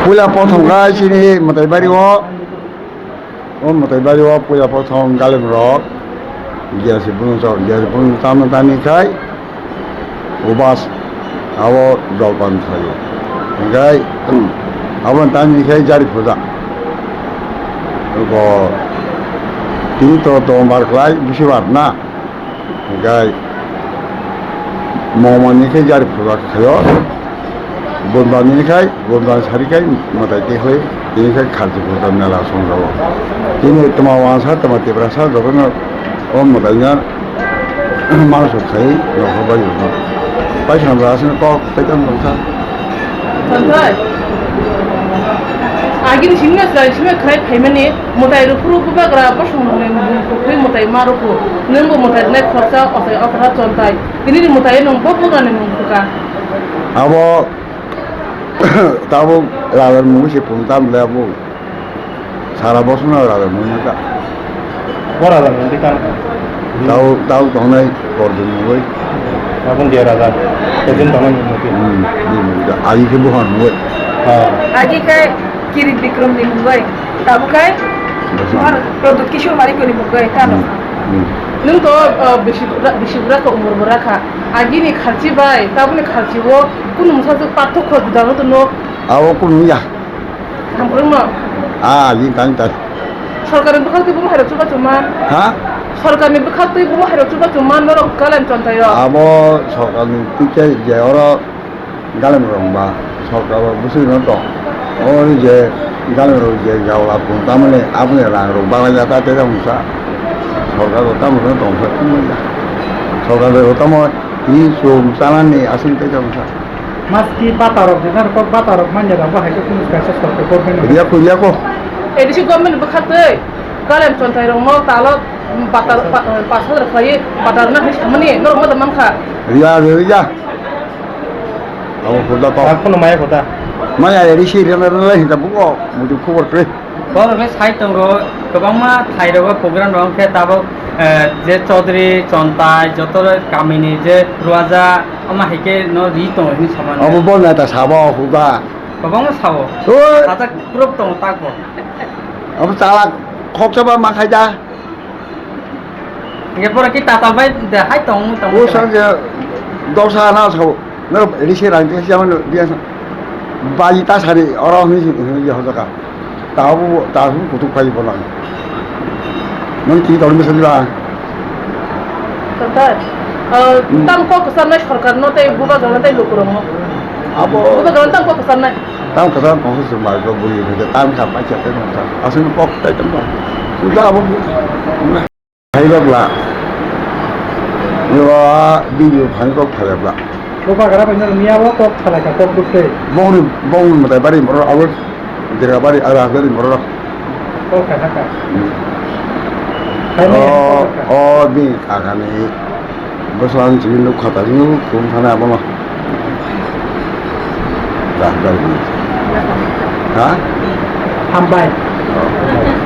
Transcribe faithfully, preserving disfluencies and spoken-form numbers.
Puila prothom kha chini mwtai bari o, o mwtai bari o puila prothom galem rok giyasi bwrwng chok, giyasi bwrwng tamo tani khai ubas abo jolpan khaio. Hinkhe abo tani khai jari puja. Ko tini to tombar khlai bisi bar na. Hinkhe Mongmani khe jari puja khaio, Bunbani khai, Bunbani sari khai mwtai twi hoi, tini khai kharchi puja mela songjago. Tini tma wansa, tma tiprasa, jotono o mwtaino manso khai, nokhor bai rwno. Paisano aswkno kok tei tamo tongsa. Santai. Agini simi swrai simi khlai phaimani mwtai rw phuru bubagra bosong rwngni mung kwkhwi mwtai ma rw phu. Nwng bo mwtai rwnai khoroksa ochai othra chontai. Tini ni mwtai nwng bo bubagrani mung kwkha. Abo tabuk rajar mungwi se pung tam le abo. Sara bosongno raja mungwi ta. Bo raja mungwi ta. Tau, tau tongnai Borjun mungwi. Aboni dia raja. Kejin tongnai mungwi. Hmm, di mungwi ta. Agi khe buhan mungwi. Ha. Agi khe Kirit Bikram ni mungwi. Tabuk khe Bosong. Mar Pradyut Kishore Marikyo ni mungwi ta no. Hmm, hmm. Nwng to, uh, bisi bura, bisi bura kha, umor bura kha. Agini kharchi bai tabukni kharchi o kunu mwsa se parthokyo juda no tono. Abo kunu ya. Hamkwrwngno. Ah, ling tang tang. Sorkarni bwkhak twi bumung hairok chubachu man. Ha? Sorkarni bwkhak twi bumung hairok chubachu man norok Galem Chontai rok. Abo sorkarni twi khe je oro Galem rok ba sorkar rok bwswk no tong. Oro je Galem rok je jawla pung tamani aboni rang rok baglaijak ta tei tamo sa. Sorkar rok tamo no tong sa tamo ya. Sorkar rok tamo ni chum chanani aswk tei tamo sa. Maski bata rok, jesa rok kok bata rok manya rok bo hai khe kunu kaisa sorkar government. Riya ko, riya ko. A D C government bwkha twi Galem Chontai rok no talo bata, pa-, pas hajar khlai bata rwna hinwi samani norok ma da mankha. Riya, riya, riya. Abo kota kok. Ang kono maya kota. Maya A D C rena rena hinta buko mudu khobor kre. Borok le sai tongo, kwbangma thai rogo program rok khe tabuk, eh, je Chaudhary, Chontai, joto kamini je Ruaja, ama hai khe no ri tongo hini samani. Abo bo neta sabo huda. Kwbangma sabo. Oi. Sajak group tongo takbo. Abo chalak khoksa ba ma khai da. Hingke pura ki tatal bai de hai tong tong. O sang je dosa na sao. No risi rang de siya no dia. Bai ta sari oro ni ni hoja ka. Ta bu ta bu kutuk pai bolang. Nang ki tol mi sandi ba. Santai. Eh, hmm. Tam kok kesan nai sorkar no tei bubagrano tei lukurok no. Abo. Bubagrano tam kok kesan nai. Tam kesan kok se bai kok bui bui tam ka pai cha te no ta. Asin kok tai tam. Uda abo. Phaibakla. Yo, video phani kok phaibakla. Bubagra bai nang miya bo kok phalai ka kok dukte. Bongni, bongni matai bari moro abo dera bari ara bari moro. Kok kha kha. Hmm. Phaimani kok kha. O, o, bini kha kha ni. Bwswng chini nuk kha ta ni kum thana abono. Dah, dah. Ha? Hambai. Oh.